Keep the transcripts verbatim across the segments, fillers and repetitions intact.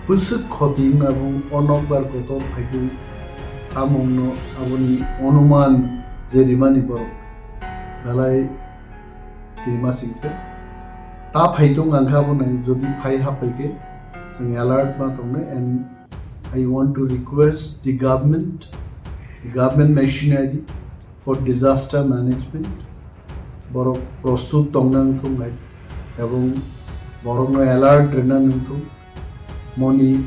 Bwswk khoti wngna bo o nokbar kotor phaikhe tamungno aboni onuman je rimani borok belai kirima singsa. Ta phai tong ang kha bo nai, jodi phai haphaikhe chwng alert ma tongnai, and I want to request the government, the government machinery for disaster management, borok prostut tongna wngthok nai, ebong borokno alert rwna wngthok. Moni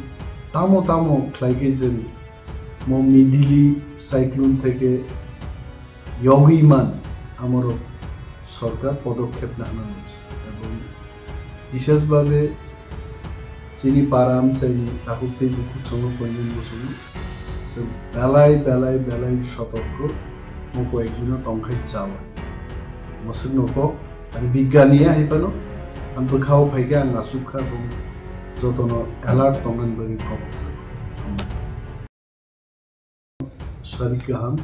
tamo tamo khlaikhe chwng mo Midili cyclone theke yogwi man, amorok sorkar podokhep nana ucit. Ebong bises babe chini para amchaini takhuk tei bukhuk chwngno poinani bosongo chwng belai belai belai sotorko mo koyekjino tongkhai chao. Mwswkno kok, ang bigyani ya hai phano, ang bwkhao phaikhe ang achuk kha, bo jotono alert tongnani bagwi kok. Sarik kaham.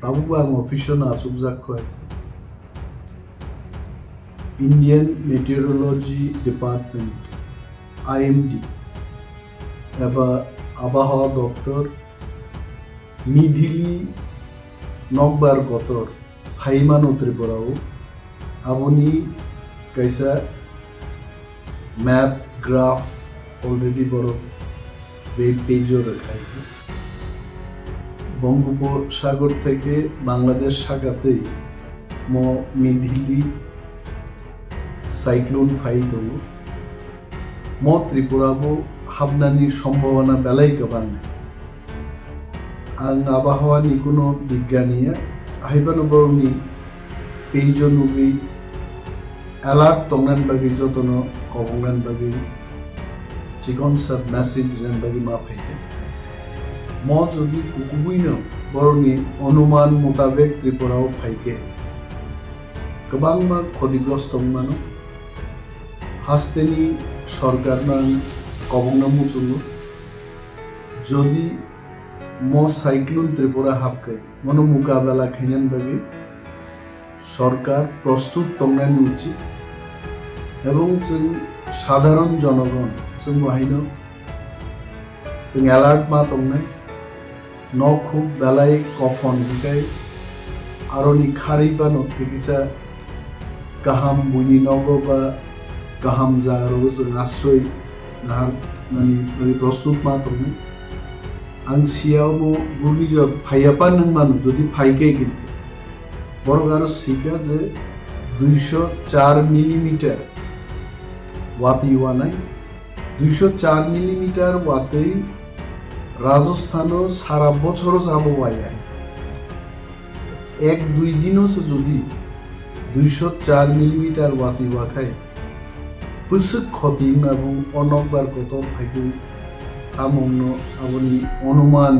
Tabukbo ang office-o no achukjak kho hai se. Indian Meteorology Department, I M D, eba Abahawa Doptor, Midili nokbar kotor phaimano Tripura-o, aboni kaisa map, graph already borok be page-o rwkhaijak. Bongoposagar theke Bangladesh sakatwi mo Midili cyclone phai tongo. Mo Tripura-o hapnani sombhabona belai kwbang. Ang abahawani kuno bigyani ya, ahaibano borokni page-o nugwi alert tongnani bagwi jotono kobongnani bagwi chikonsa message rinani bagwi ma phaikhe. Mo jodi kukubuino borokni onuman mutabek Tripura-o phaikhe, kwbangma khodigrosto wngmano. Hasteni sorkarno ang kobongno muchungo, jodi mo cyclone Tripura hapkhe, mono mukabela khainani bagwi sorkar prostut tongnani uchit, ebong chwng sadharon jonogon chwng bo haino chwng alert ma tongnai. Nok huk belai kophon hinkhe aroni kharwi phano tikisa kaham buini nogo ba kaham jaga rogo chwng asroi nahar nani bagwi prostut ma tongnai. Ang siya omo gurni jor phaiya pa nung mano, jodi phaikhe kintu borok aro sikha je duisho char millimeter watwi wanai. Duisho char millimeter watwi Rajasthan-o sara bochoro jabo waya. Ek dui dino se jodi duisho char millimeter watwi wakhai, bwswk khoti wngna bo o nokbar kotor phaikhe tamungno aboni onuman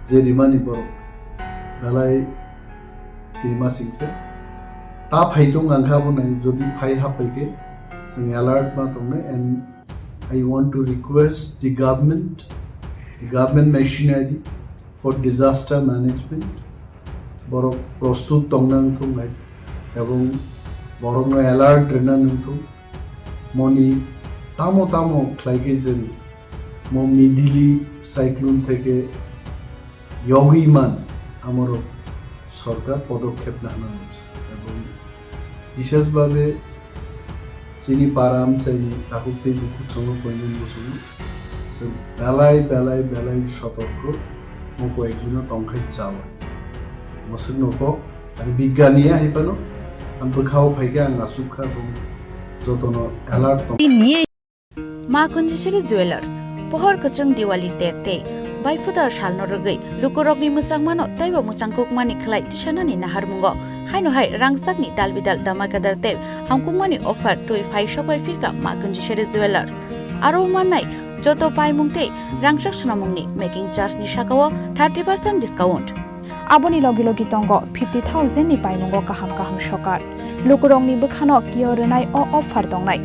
je rimani borok belai kirima singsa. Ta phai tong ang kha bo nai, jodi phai haphaikhe chwng alert ma tongnai, and I want to request the government, the government machinery for disaster management, borok prostut tongna wngthok nai ebong borokno alert rwna wngthok. Moni tamo tamo khlaikhe chwng mo Midili cyclone theke yogwi man, amorok sorkar podokhep nana ucit. Ebong bises babe chini para amchaini takhuk tei bukhuk chwngno poinani bosongo chwng belai belai belai sotorko mo koyekjino tongkhai chao. Mwswkno kok, ang bigyani ya hai phano, ang bwkhao phaikhe ang achuk kha, bo jotono alert tong. Ma Kunjisiri Jewelers, pohor kwchwng Diwali ter tei bai phutar salno rwgwi lukurokni mwchangmano teibo mwchangkukmani khlai tisanani naharmungo haino hai rangchakni dalbidal damakadar tei hamkukmani offer twi phai sokbai phirkha Ma Kunjisiri Jewelers. Aro mannai joto paimung tei rangchak swnamungni making charge ni sakao thirty percent discount. Aboni logi logi tongo fifty thousand ni paimungo kaham kaham sokar. Lukurokni bwkhano kio rwnai o offer tongnai.